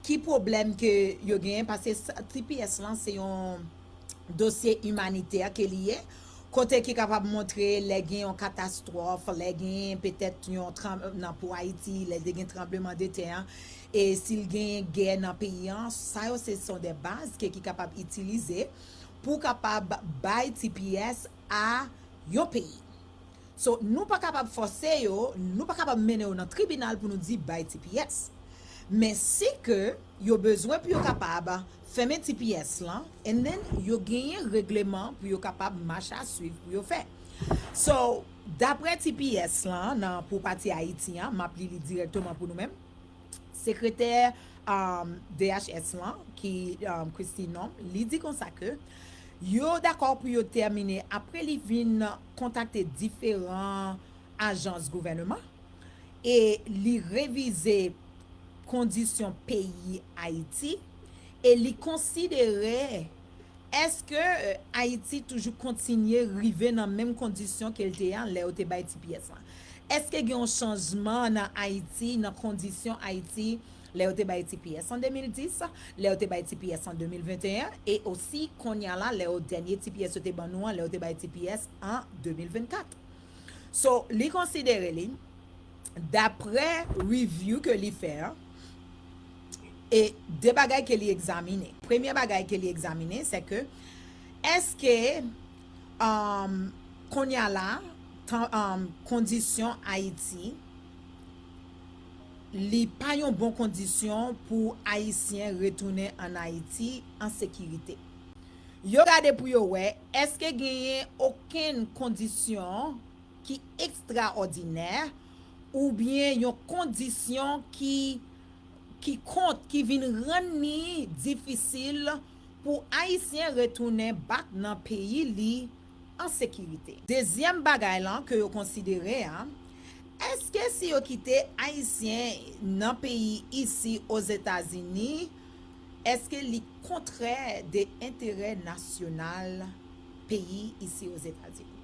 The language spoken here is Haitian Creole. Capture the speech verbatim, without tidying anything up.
ki pwoblèm ke yo genyen, paske sa- T P S lan se yon dosye imanitè ke li ye, kote ki kapab montre lè gen yon katastwòf, lè gen petèt yon tranm- nan pou Ayiti, lè gen tranbleman de tè an, e si l gen gè nan peyi an, sa yo se sont des bases ke ki kapab itilize pou kapab bay T P S a yon peyi. So, nou pa kapab fòse yo, nou pa kapab mennen yo nan tribinal pou nou di bay T P S. Men si ke yo bezwen pou yo kapab fèmen T P S lan, and then yo genyen regleman pou yo kapab mach a swiv pou yo fè. So, daprè T P S lan, nan pou pati Ayiti an, m ap li li dirèkteman pou nou menm. Sekretè um, D H S lan, ki um, Christy Nom, li di konsa ke yo dakò pou yo tèmine apre li vin kontakte diferan ajans gouvènman e li revize kondisyon peyi Ayiti e li konsidere èske euh, Ayiti toujou kontinye rive nan menm kondisyon ke l te an lè yo te bay T P S lan? Èske gen yon chanjman nan Ayiti, nan kondisyon Ayiti lè yo te bay T P S an de mil dis, lè yo te bay T P S an de mil venteyen e osi kounye a la lè yo dènye T P S yo te ban nou an, lè yo te bay T P S an de mil vennkat? So, li konsidere li, daprè review ke li fè an, e de bagay ke li egzamine. Premye bagay ke li egzamine, se ke èske um, kounye a la, tan- um, kondisyon Ayiti, li pa yon bon kondisyon pou Ayisyen retounen ann Ayiti an sekirite. Yo gade pou yo wè èske genyen okenn kondisyon ki ekstraòdinè oubyen yon kondisyon ki ki kont ki vin rann li difisil pou Ayisyen retounen back nan peyi li an sekirite. Dezyèm bagay lan ke yo konsidere a, èske si yo kite Ayisyen nan peyi isi Ozetazini, èske li kontrè de enterè nasyonal peyi isi Ozetazini?